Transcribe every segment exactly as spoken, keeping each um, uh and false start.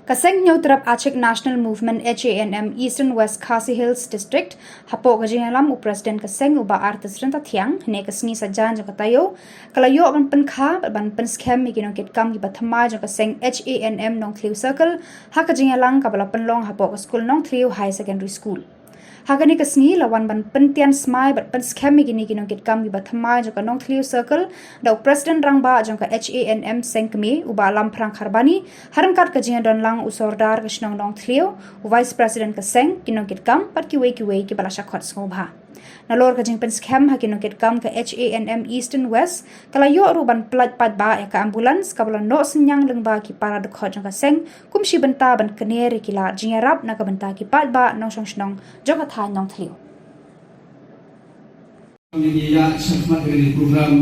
Ka seng Hynñiewtrep Achik National Movement, H A N M, Eastern West Khasi Hills District, hapoh ka jingïalam u President ka seng, u Bah Artis Ryntathiang, hynne ka sngi saitjaiñ jong ka taïew, ka la ïoh ban pynkha bad ban pynskhem ïa ki nongkitkam kiba thymmai jong ka seng H A N M Nongthliew Circle ha ka jingïalang kaba la pynlong hapoh ka skul Nongthliew Higher Secondary School. Ha kane ka sngi la wan ban pyntian smai bad pynskhem ïa kine ki nongkitkam kiba thymmai jong ka Nongthliew Circle da u President Rangbah jong ka H A N M seng kmie, u Bah Lamphrang Kharbani, ha ryngkat ka jingïadonlang u Sordar ka shnong Nongthliew, u Vice President ka seng, ki nongkitkam bad kiwei kiwei kiba la shah khot sngewbha. Nalor ka jingpynskhem ha ki nongkitkam ka H A N M Eastern West, ka la ïoh ruh ban pyllait paidbah ïa ka ambulance kaba la noh synñiang lyngba ki para dkhot jong ka seng, kum shi bynta ban kner ïa ki lad jingïarap na ka bynta ki paidbah nongshong shnong jong ka thaiñ Nongthliew. Ngin ïa shakhmat ïa kane ka program,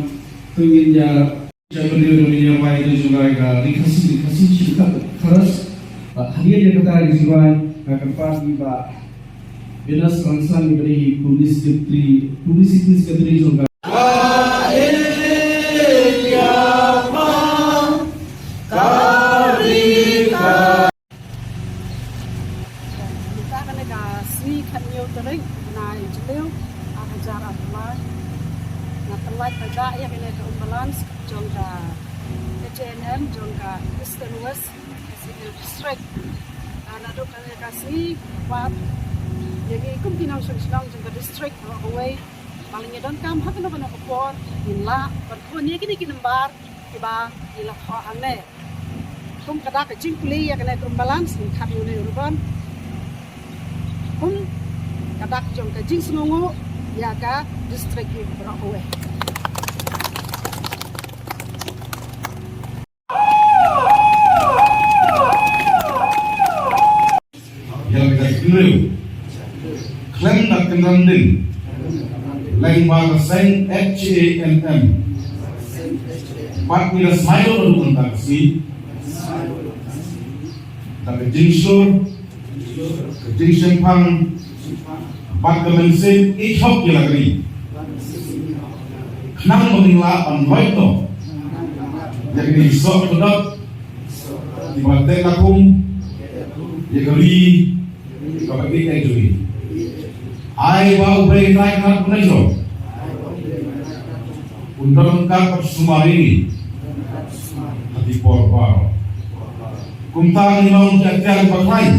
to ngin ïa, ïa kane ka program, ngin ïa bai ïa ka Ri Khasi, Ri Khasi, Ri Khasi, Kharas, ba hadien ïa kata ka jingbai, ka kyrpad ïa i Bah Venus Rangsan, i ba dei Publicity Secretary, Publicity Secretary jong ka Mynta kane ka sngi khathynñiew tarik bnai Jylliew, ar hajar arphew lai. Nga pynlait paidbah ïa kane ka ambulance jong ka H A N M jong ka Eastern West Khasi Hills District. Ah, naduh kane ka sngi, wat ïa ngi kum ki nongshong shnong jong ka district baroh kawei, ba lada ngi donkam ha kano kano ka por, ngin lah ban khun ïa kine ki number kiba ngi la thoh hangne. Kum ka dak ka jingpule ïa kane ka ambulance, ngin khot ïa une u ribbon. Kum ka dak jong ka jingsngewnguh ïa ka district jong ngi baroh kawei. Ïa ka jingkyrkhu khlem da kynran dien, lyngba ka seng H A N M bad ngi la smai lut naduh mynta ka sngi da ka jingshlur, ka jingshemphang bad ka mynsiem ïeit hok ïa la ka ri, khnang ba ngin lah ban loit noh ïa ka ri soh ka dap, kiba teh lakum ïa ka ri kaba ïeit jong ngi. Ai ba U Blei Trai Kynrad Bynriew un don ryngkat bad sumar ïa ngi ha ki por baroh. Kumta ngin long ki atiar ba khlaiñ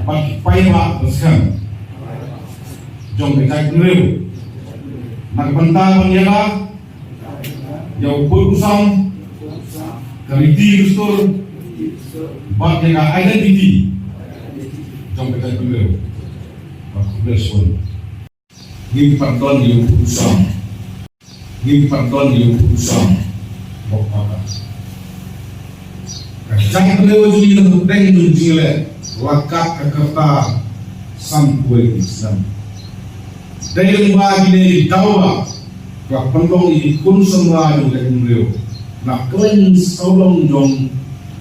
bad ki paidbah ba skhem jong ka jaitbynriew, na ka bynta ban ïada ïa u pud u sam, ka riti dustur bad ïa ka identity jong ka jaitbynriew. Bad khublei shibun. Ngim pat don ïa u pud u sam. Ngim pat don ïa u pud u sam. Bok paka. Ka jaitbynriew jong ngi na pdeng jong jingïaleh la kat ka kyrta sanphew wei snem. Dei lyngba kine ki daw ba la pynlong ïa ki khun samla jong ka jaitbynriew na kylleiñ sawdong jong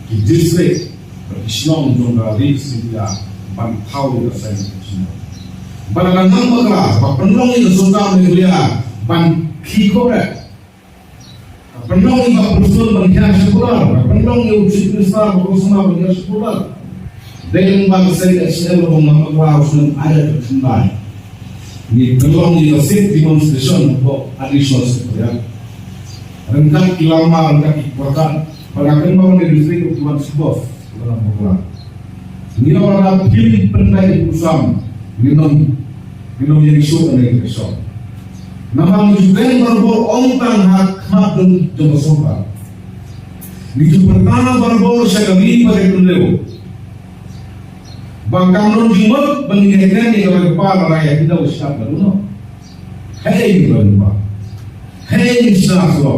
ki district bad ki shnong jong ka ri India ban thaw ïa ka seng shnong. Bad la nang bakla ba pynlong ïa ka sorkar Meghalaya ban khih khubor. Pynlong ïa u Bah Prestone ban hiar sha Kular, pynlong ïa u Chief Minister Bah Conrad Sangma ban hiar sha Kular. Dei lyngba ka seng H A N M ba ngam bakla u snem ar hajar khyndai. Ngi pynlong ïa ka sit demonstration hapoh Additional Secretariat. Ryngkat ki lama, ryngkat ki kwah, ba nga kynmaw ne district ki wan sha Kular. Ngi ong lada phim pyndait ïa u pud u sam, ngin ym, ngin ym ïeng shuh na ka election. Namar ngi ju kren barabor ong tang ha khmat jong, jong ka sorkar. Ngi ju pyrta barabor sha ka ri bad ka jaitbynriew ba kam don jingmut ba ngin ïa kren ïa ka ri ka par lada ïa khyndew shyiap lano. Hei, ban ba. Hei, shna slo.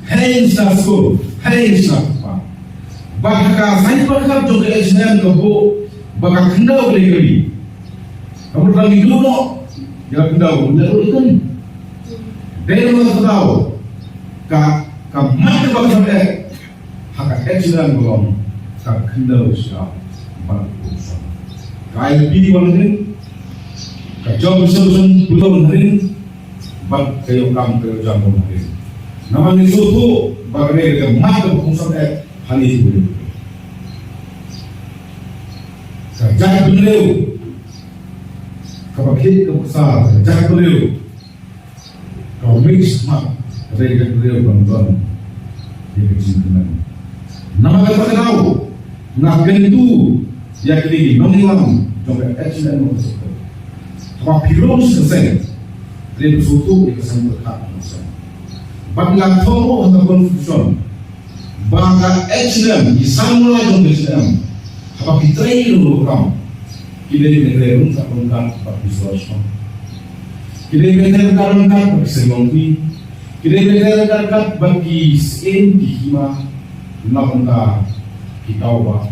Hei, shna slo. Hei, shna pa. Ba ha ka saiñ pyrkhat jong ka H A N M ka buh ba ka khyndew ka dei ka ri. Ka mut ba ngi duh noh ïa ka khyndew, ka khyndew ka dei ka ri. Dei ma ka daw ka, ka mat ka ba ka sait. Ha ka H A N M ka long ka khyndew shyiap bad ka pud u sam. Ka I L P wan hadien, ka job reservation wan hadien, bad ka ïoh kam ka ïoh jam wan hadien. Namar ngi sngewthuh ba ka dei ka mat ka pud u sam eh ha ngi shu. Jaitbynriew kaba khih kaba ksar, jaitbynriew kaba mih shakhmat, ka dei ka jaitbynriew ban don ïa ka jingkmen. Namar kata ka daw nga kyntu ïa kine ki nongïalam jong ka H N M, haba phi rung sha ka seng, dei ban sngewthuh ïa ka seng pyrkhat jong ka seng. Bad nga thoh ruh ha ka constitution ba ka H N M, ki samla jong ka H N M, haba ki trei ruh kam, ki dei ban trei ryngkat ryngkat bad ki sla shnong. Ki dei ban trei ryngkat ryngkat bad ki seng longkmie. Ki dei ban trei ryngkat ryngkat bad ki syiem ki hima, na bynta ki daw ba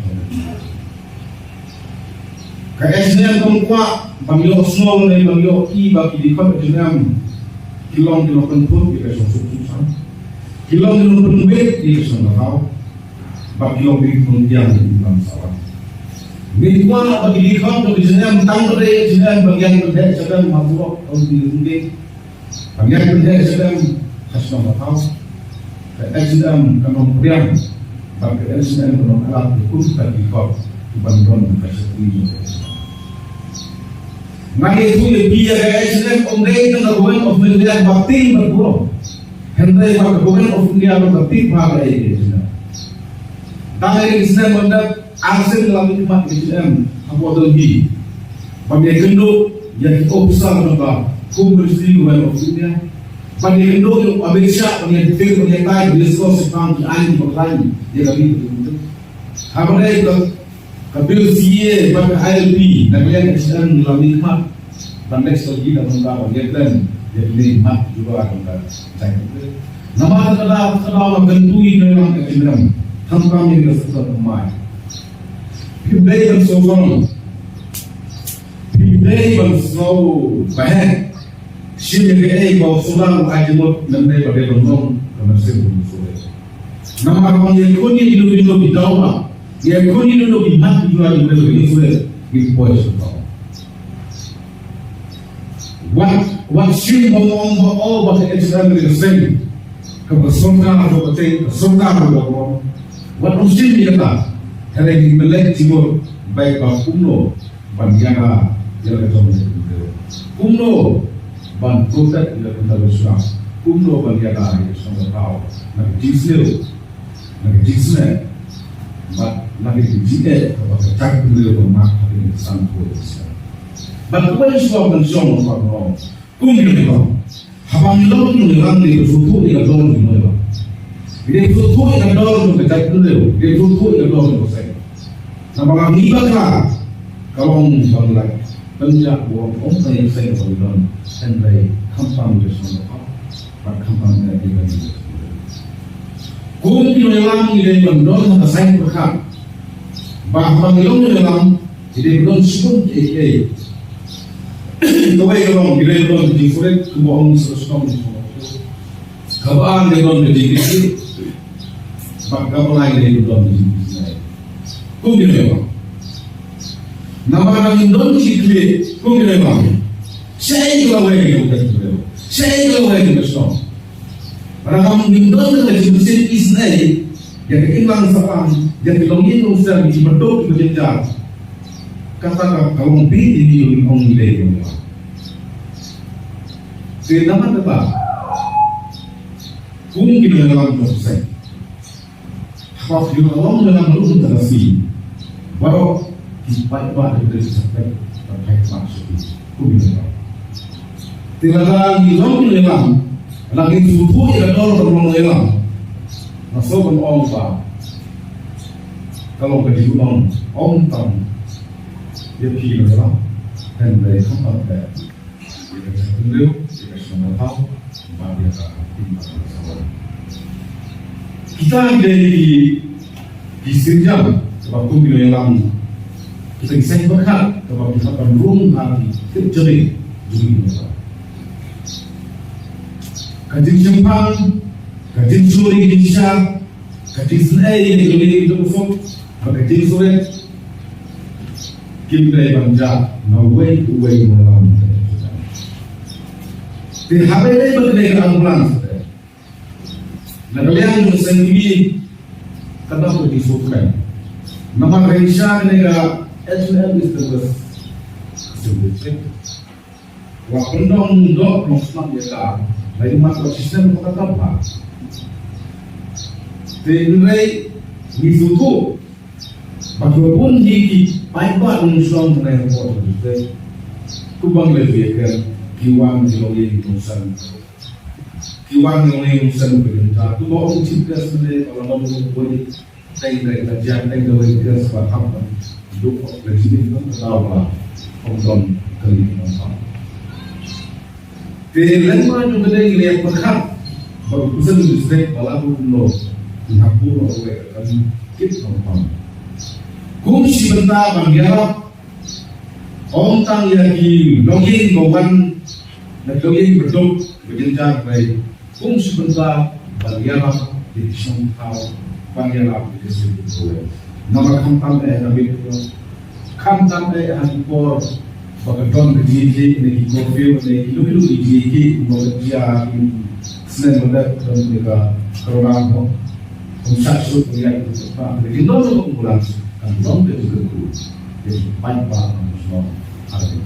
Ka H N M kam kwah ban ïohsngew ne ban ïohi ba ki dkhot H N M ki long ki nongpynput ïa ka shongsuk shongsaiñ, ki long ki nongpynwit ïa ka shongkha thaw, ba ki long ki nongpynïaid ïa ka imlang sahlang. Ngim kwah ba ki dkhot H N M tang ba dei H N M ban ïaid pyndep sha dem ha surok, ha surok. Ban ïaid pyndep sha dem ha shnong ha thaw. Ka H N M kan ym pdiang bad ka H N M kan ym ïalap ïa kum ka dkhot ban don ka shakri jong ka H N M. Nga ïathuh ïa phi, ïa ka H N M ym dei tang ka Government of Meghalaya ba tieng bad burom, hynrei ba ka Government of India ruh ka tieng bha ïa ka H N M. Tang ïa ka H N M ban dep Arsien la mih khmat ka H N M hapoh Delhi ban ïakynduh ïa ki ophisar jong ka Home Ministry, Government of India, ban ïakynduh ïa u Amit Shah ban ïa detail, ban ïa tai, ban ïa sngewsih shaphang ki aiñ kiba khlaiñ ïa ka ri ka jong ngi. Haba dei ka, ka Bill C A A bad ka I L P, na ka liang H N M la mih khmat ban leit sha Delhi na ka bynta ban ïakren ïa kine ki mat ki jubab jong ka jaitbynriew. Namar kata ka daw, kata ka daw nga kyntu ïa ki nongïalam ka H N M, khamtam ïa ka sector thymmai. Phim dei ban sngewsih, phim dei ban sngew baheh. Shim ïa kaei ba u Sudar u ai jingmut, ym dei ba dei ban long ka mynsiem u Sudar. Namar ba ngi ïakhun ïa kino kino ki daw ba, ngi ïakhun ïa kino ki mat ki jubab jong u Sudar, ngi poi sha u daw. Wat, wat shim ba ong ba, oh, ba ka H N M ka seng kaba sorkar ba ka teng, ka sorkar ba ka ong. Wat ong shim ïa kata. Hynrei ngin pynleit jingmut bad ba kumno ban ïada ïa la ka jong ka jaitbynriew, kumno ban protect ïa la ka jaitbynriew, kumno ban ïada ïa ka jong ka thaw na ka jingsniew, na ka jingsneng bad na ka jingeh kaba ka jaitbynriew ka mad ha kine ki san phew snem. Bad kawei shuwa ban shong, ban ong, kum ki nongïalam, haba ngi long ki nongïalam, ngi dei ban sngewthuh ïa ka dor ki nongïalam, ngi dei ban sngewthuh ïa ka dor jong ka jaitbynriew, ngi dei ban sngewthuh ïa ka dor jong ka seng. Namar ba ngi bakla ka long ba ngi la pynjah burom ym tang ïa ka seng ba ngi don, hynrei khamtam ïa ka shnong ka thaw bad khamtam ïa ka ri. Kum ki nongïalam ngi dei ban don ha ka saiñ pyrkhat ba haba ngi long nongïalam ngi dei ban don shibun kiei kiei. Kawei ka long ngi dei ban don ka jingsurit, kumba ong Mister Shnong. Kaba ar ngi dei ban don ka jingkitkhlieh. Bad kaba lai ngi dei ban don ka jingkitkhlieh. Kum ki nongïalam. Namar ba ngim don ka jingkitkhlieh kum ki nongïalam, shaei ka lawei ka jong ka jaitbynriew, shaei ka lawei ka jong ka shnong? Lada ngim don ka jingkitkhlieh, isynei ïa ka imlang sahlang, ïa ki longïing longsem, ki baduk ki bajynjar. Kata ka, ka long bit ïa ngi, ong ngi dei nongïalam. Te namar kata, kum ki nongïalam jong ka seng, haba phi long nongïalam ha lum tara sngi, baroh ki paidbah ki dei ban sa peit, ban peit, ban sngewthuh kum ki nongïalam. Te lada ngi long ki nongïalam, lada ngi sngewthuh ïa ka dor ka long nongïalam, nga sngewbha ban ong ba ka long ka jingpynlong ym tang ïa phi nongïalam, hynrei khamtam ïa ka jaitbynriew, ïa ka shnong ka thaw, bad ïa ka ri bad ka sawdong. Kita ki dei ki, ki sienjam kaba kum ki nongïalam, kita ki saiñ pyrkhat kaba ki hap ban rung ha ki tip jingim jong ki nongïalam. Ka jingshemphang, ka jingshuri jingshisha, ka jingsnei ïa ki jong u suk bad ka jingsurit, kim dei ban jah na uwei uwei u nongïalam. Te haba ïadei bad kane ka ambulance te, na ka liang jong ka seng TV, ka dei ka jingsngewkmen. Namar ka jingshisha kane ka H and M is the best. Wa pyndonkam doh long smat ïa ka. Lai mat wa shisien wa kata ba. Te ngi rei ngi suku. Ba ka bun hi ki paidbah nongshong nai hapoh te. Kumba ngi la ïa ka ki wan ki long ïa ki nongsan. Ki wan ki long ïa ki nongsan ba jynjar. Kumba ong Chief Guest ne ba la long ko bun. Teng dei ka jia teng dei ka jia saba hap ban duk ka jia ni kan ka daw ba. Ong don ka ni nongsan. Te leng ma jong ka dei leh pyrkhat ba ka President District ba la buh kumno. Nga buh lo ka kan kit nongpang. Kum shi bynta ban ïarap ym tang ïa ki longïing ba wan na ka longïing ba duk ba jynjar bai. Kum shi bynta ban ïarap ïa ki shnong thaw ban ïarap ïa ki shnong thaw. Namar khamtam eh ha bit khamtam eh ha ki por ba ka don ka jingïakhih ne ki curfew ne ki lum lum ki jingïakhih ba ka jia ki snem ba dep don ne ka corona ko. Kum sat sut ba ïa ki ba ka jingdon ka ambulance kan don ka jingkyrkhu. Jadi ban ba ka shnong ha bit.